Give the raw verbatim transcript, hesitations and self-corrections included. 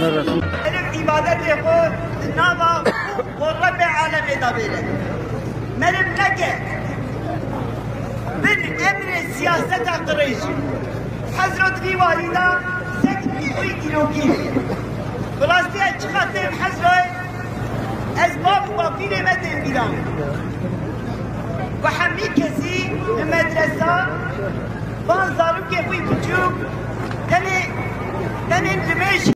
Merhaba. Îbadetê xo di nava xo Rebbê alemê de bêre. Meriv neke bin emrê sîyaseta qirêj. Hezro di vî warî de sek nîvoyî dîrokî. Bi rastî ez çiqa tên Hezroyê, ez bav û bapîrê me tên bîran. Û hemî kesî li medresa van zarokê xwî biçûk tenê, tenê limêj